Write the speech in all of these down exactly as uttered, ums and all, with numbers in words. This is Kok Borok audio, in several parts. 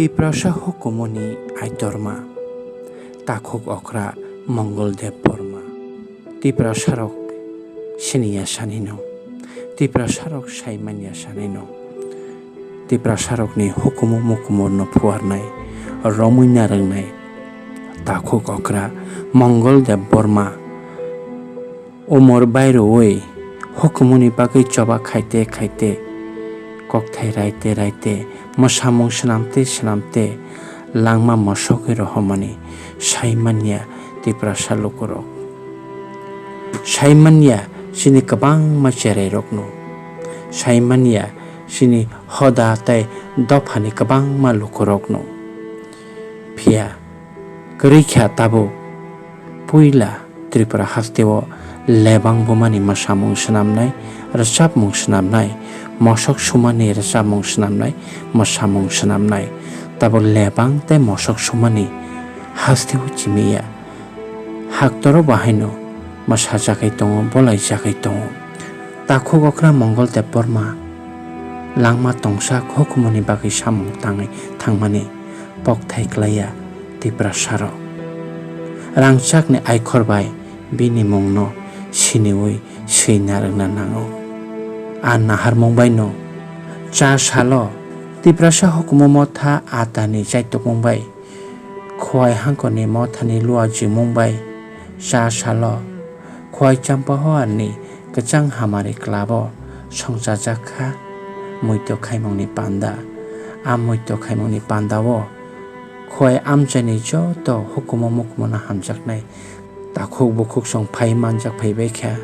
Tiprasa hukumuni aitorma, takhuk okra Mongol Debbarma. Tiprasarok siniya sanino, Tiprasarok saimanya sanino, Tiprasarokni hukumu mukumurno phuarnai, romwi narwngnai, takhuk okra Mongol Debbarma. Umor bairoui hukumuni bagwi choba khaite khaite, kokthai raite raite, mwsamung swnamte swnamte langma mosogwi rohormani saimanya Tiprasa lukurok. Saimanya chini kwbangma cherairokno, saimanya chini hoda tei dophani kwbangma lukurokno. Phiya kwrwi kha tabuk. Puila Tripura hasteo lebang bumani mwsamung swnamnai, rwchapmung swnamnai, mosok sumani rwchapmung swnamnai, mwsamung swnamnai. Tabuk lebang tei mosok sumani hasteo chimiya. Haktoro bahaino mwsajagwi tongo, bolaijagwi tongo. Takhuk okra Mongol Debbarma langma tongsak hukumuni bagwi samung tangwi thangmani pokthai klaiya Tiprasarok. Rangchakni aikhor bai bini mungno siniui swina rwna nango. A naharmung baino cha salo Tiprasa hukumu motha atani chaitokmung bai Khowai hangkorni mothani luajimung bai cha salo, Khowai Champahoarni kwchang hamari club-o songchajak kha muitu khaimungni panda. A muitu khaimungni panda-o Khowai amchaini joto hukumu mukumunu hamjaknai takhuk bukhuksong phai manjak phaibai kha.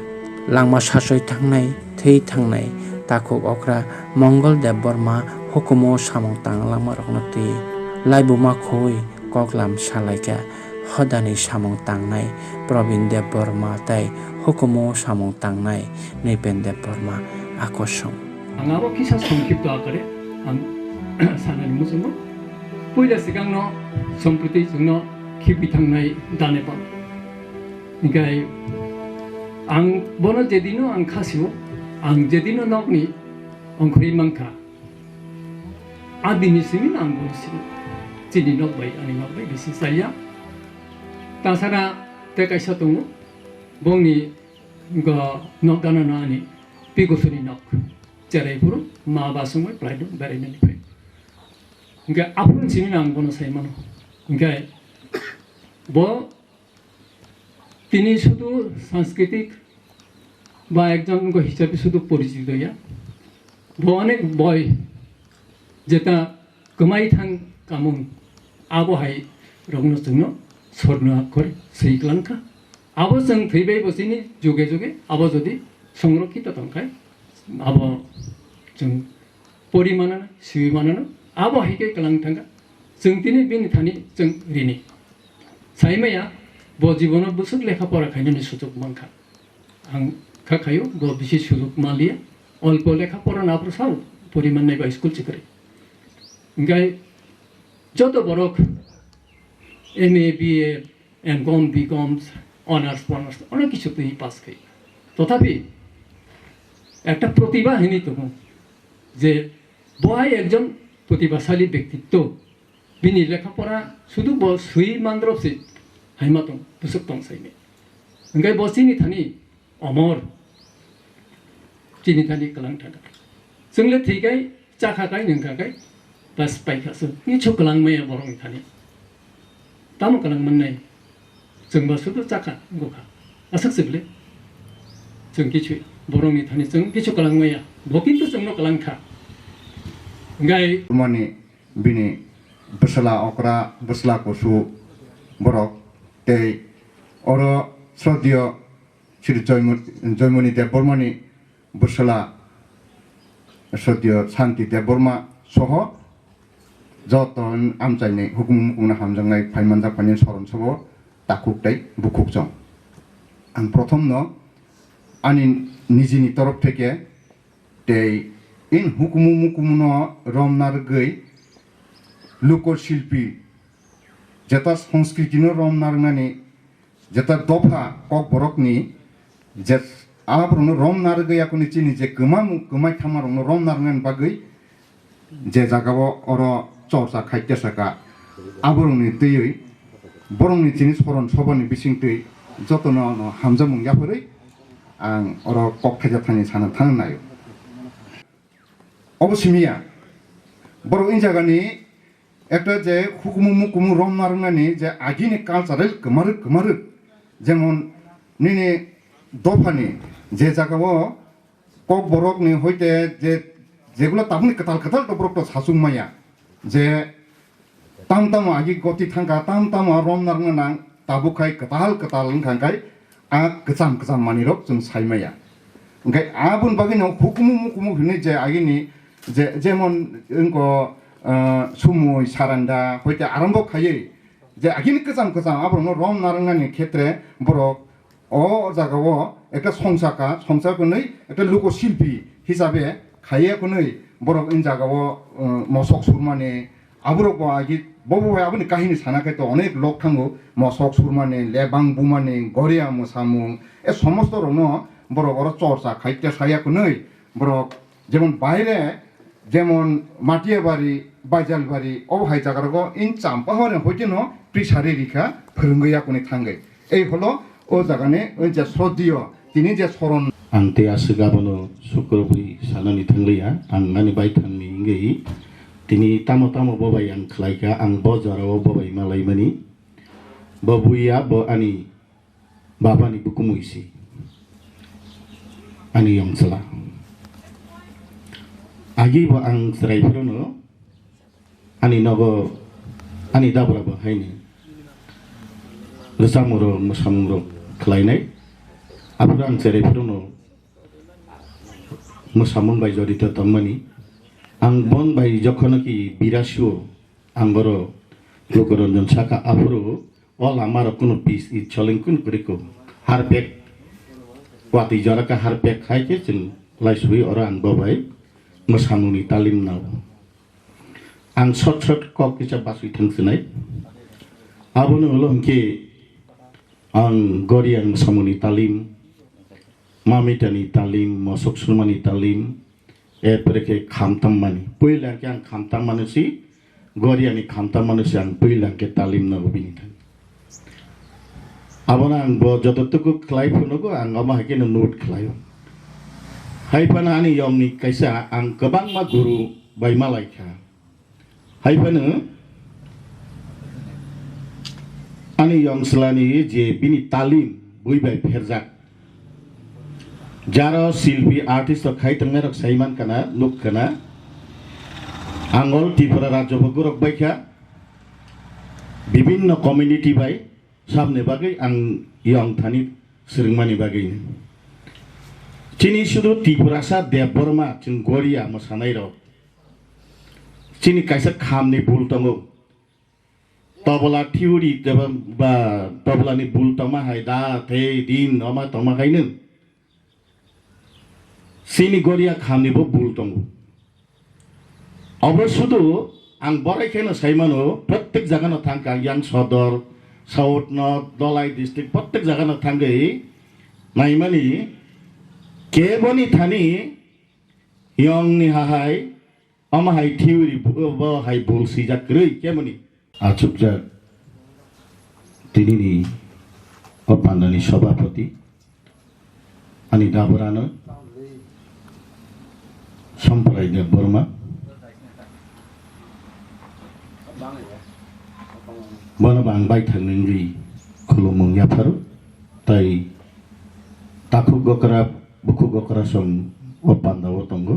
Langma sachoi thangnai, thwi thangnai takhuk okra Mongol Debbarma hukumu samung tang langmarokno twi laibuma khoi koklam salaikha. Hodani samung tangnai Probin Debbarma tei hukumu samung tangnai Nripen Debbarma akosong. Ang abo kisa songkhipto akare ang sanani muchungo. Puila sikangno sompriti chwngno khibi thangnai dane pang. Hinkhe ang bono jedino ang khasio, ang jedino nokni ongkhorwi mankha. A dini simi ang bono simi. Chini nok bai, ani nok bai bisi chaya. Tasara te kaisa tongo, bongni go nok gana no ani pigosuni nok. Cherai phuru ma ba songwi plai do berai nani phai. Hinkhe aphuru simi ang bono sai mano. Hinkhe bo Tini শুধু সাংস্কৃতিক বা একজন হিসাবে শুধু পরিচিত ইয়া, bo onek boi jeta kwmai thang kamung abo hai rokno chwngno sorno akkore swi kwlangkha. Abo chwng thwibai bo chini juge juge abo jodi songrokhito tongkhai abo chwng pori manana, swi manana, abo hai khe kwlang thangkha. Chwng tini bini thani chwng rini. Saimaya, bo jibono bwswk lekha pora khainani sujuk mankha. Ang kha khaio, bo bisi sujuk manliya. Olpo lekha pora na phuru sao, poriman nai ba school chikri. Hinkhe joto borok M A, B A, M Com, B Com, Honours, Honours, onek kichu twi pass khai. Tothapi ekta protibha hinwi tongo je bo hai ekjon protibhasali bektitto. Bini lekha pora sudu bo swi mandrop se haima tong, bwswk tong saimai. Hinkhe bo chini thani omor, chini thani kwlang thangkha. Chwng le thwi kai, cha kha kai, nwng kha kai, bas pai kha se. Kichu kwlang maya borokni thani. Tamo kwlang mannai? Chwng ba sudu cha kha, wngkha. Aswk se bwle? Chwng kichu borokni thani chwng kichu kwlang maya. Bo kintu chwngno kwlang kha. Hinkhe mani bini bwsla okra, bwsla kusu borok tei oro sroddheyo Shri Joymo-, Joymoni Debbarmani bwsla sroddheyo Shanti Debbarma soho joto amchaini hukumu mukungno hamjaknai phaimanjak phaini soron sobo takhuk tei bukhuk chong. Ang prothomno ani nijini torof theke tei in hukumu mukumuno romna rwgwi luko silpi jeta songskritino romna rwnani, jeta dopha kokborokni je aborokno romna rwgwi yakuni chini je kwmamu kwmai thamarokno romna rwnani bagwi je jagao oro chorcha khai tesaka, aborokni twiwi borokni chini soron sobani bisingtwi jotono no hamjakmung yapharwi ang oro kok thaijak thani sana thang naio. Obo simiya, borok in jagani ekta je hukumu mukumu romna rwngnani je agini cultural kwmarwk kwmarwk, jemon nini dophani je jagao Kokborokni hoite je, jegulo tabukni kwtal kwtal to borok to sachung maya, je tam tamo agi goti thangkha, tam tamo rom narwkna nang, tabuk khai kwtal kwtal wngkha, hwnkhe a kwcham kwcham manwirok chwng sai maya. Hwnkhe aboni bagwino hukumu mukumu hinwi je agini je, jemon wngkho, ah, sumui saranda hoite arambo khaiwi je agini kwcham kwcham aborokno rom narwknani khetre borok o jagao ekta songsa ka, songsa kwnwi ekta luko silpi hisabe khaiya kwnwi borok in jagao, uh, mosok surmani, aborok bo agi bobo hai aboni kahini sana khai to onek lok thango, mosok surmani, lebang bumani, goria mwsamung, e somosto rokno borok oro chorcha khai tesaya kwnwi borok jemon baire, jemon Matiabari, Baijalbari, obo hai jagarogo in champahorni hoiteno prisari rikha, phwrwngwi yakuni thangwi. Ei holo o jagani, o je sroddhiyo, tini je soron. Ang tei aswk abono sukrubwi sanani thangliya, ang ani baithangni wngwi tini tamo tamo bobai ang khlaikha, ang bo jorao bobai malaimani. Bo buiya, bo ani Babani bukumui si ani yong chwla. Agi bo ang chwrai phuru no ani nogo ani dabra bo haini rwchapmung rok, mwsamung rok khlainai. Aphuru ang chwrai phuru no mwsamung bai jorito tongmani. Ang bon bai jokhonaki birasio ang oro Lokoranjan saka aphuru O lama rok kunu pis i choleng kunu kwrwi kuk. Harpek watwi jora khe harpek hai khe chwng laisugwi oro ang bo bai mwsamungni talim nao. Ang short short kok kisa baswi thang sinai. Aboni ulo hwnkhe ang Gorian mwsamungni talim, Mamitani talim, mosok surmani talim, erpore khe khamtam mani. Puila khe ang khamtam mani si, Goriani khamtam mani si ang puila khe talim nago bini thani. Abono ang bo jototuku khlai phunugo ang omo hai kheno note khlaio. Hai phano ani yongni kaisa ang kwbangma guru bai malaikha. Hai phano ani yong chwlani je bini talim bui bai pherjak. Jaro silpi artist rok khai tongnai rok sai man kana, nuk kana. Angol Tripura rajyo bo gorok bai kha. Bibinno community bai samne bagwi ang yong thani swrwngmani bagwi. Chini sudu Tripurasa Debbarma chwng Goria mwsanai rok. Chini kaisa khamni bul tongo. Tobola theory eba ba tobolani bul tongma hai da, thei, din, oma tongma kainwi. Chini Goria khamni bo bul tongo. Obo sudu ang borai kheno saimano, prottek jagano thangkha, yang Sodor, South no, Dholai district, prottek jagano thangwi naimani, keboni thani yongni hahai, Omo hai theory bo, bo hai bul swijak kwrwi kemoni. Achukjak tinini o pandani sobhapoti ani daborano Samprai Debbarma. Bono bo ang baithang nungwi khulumung yapharo, tai takhuk gokra, bukhuk gokra song o pandao tongo.